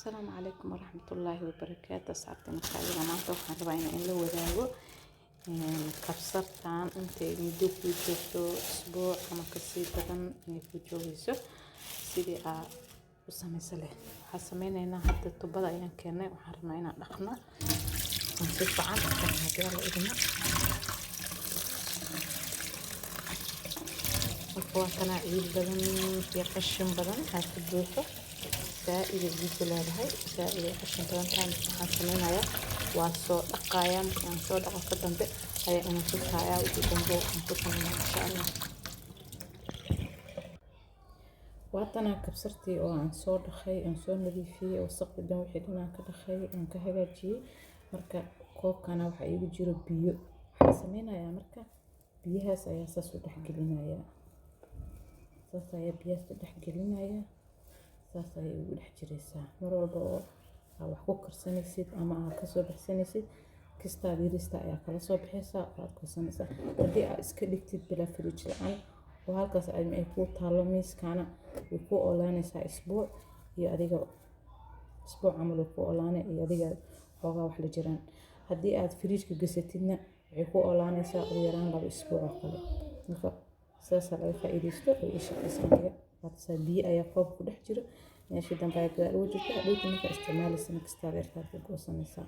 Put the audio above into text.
Asalaamu calaykum waraxmatullaahi wabarakaatu. Asxaabteena qaaliga, maanta waxaan rabaa inaan la wadaago kabsartan intay muddo kuu joogto, isbuuc ama kasii badan inay kuu joogayso, sidii aa u samaysa leh. Waxaan sameynaynaa hadda, tubada ayaan keennay. Waxaan rabnaa inaan dhaqno aan si fiican dhaqno haddii Alla idmo. Marka waa kanaa, ciid badan iyo qashin badan aa ku buuxo, saa-id ay ciidda leedahay, saa-id ay qashin badan tahay. Marka waxaan sameynayaa, waa soo dhaqayaa. Marka aan soo dhaqo ka dambe ayaa ina tusayaa wixii dambe aan ku sameynaya, insha Allah. Waatanaa kabsartii oo aan soo dhaqay, aan soo nadiifiyey, wasaqdii dhan, wixii dhan aan ka dhaqay, aan ka hagaajiyey. Marka koobkana waxaa iigu jiro biyo. Waxaan sameynayaa marka, biyahaas ayaa saas u dhex gelinayaa, saas ayaa biyahaas u dhex gelinayaa, saas ayay ugu dhex jiraysaa. Mar walba oo aa wax ku karsanaysid ama aad kasoo baxsanaysid, kistaada yarista ayaa kala soo baxaysaa oo aad karsanaysaa. Haddii aad iska dhigtid bilaa fridge la-aan oo halkaas ay kuu taallo miiskaana, way kuu oolaanaysaa isbuuc iyo adiga, isbuuc camal way kuu oolaanay iyo adiga xoogaa wax la jiraan. Haddii aad fridge-ka gasatidna, waxay kuu oolaanaysaa ugu yaraan 2 isbuuc oo kale. Marka saasaa laga faa'iidaysto oo ii shaqaysa aniga. Waatasaa, biyo ayaa koobka ku dhex jiro, meeshii dambe ayaa gadaal ugu jirta. Hadhowta markaa isticmaalaysa, kastaada yartaad ka goosanaysaa.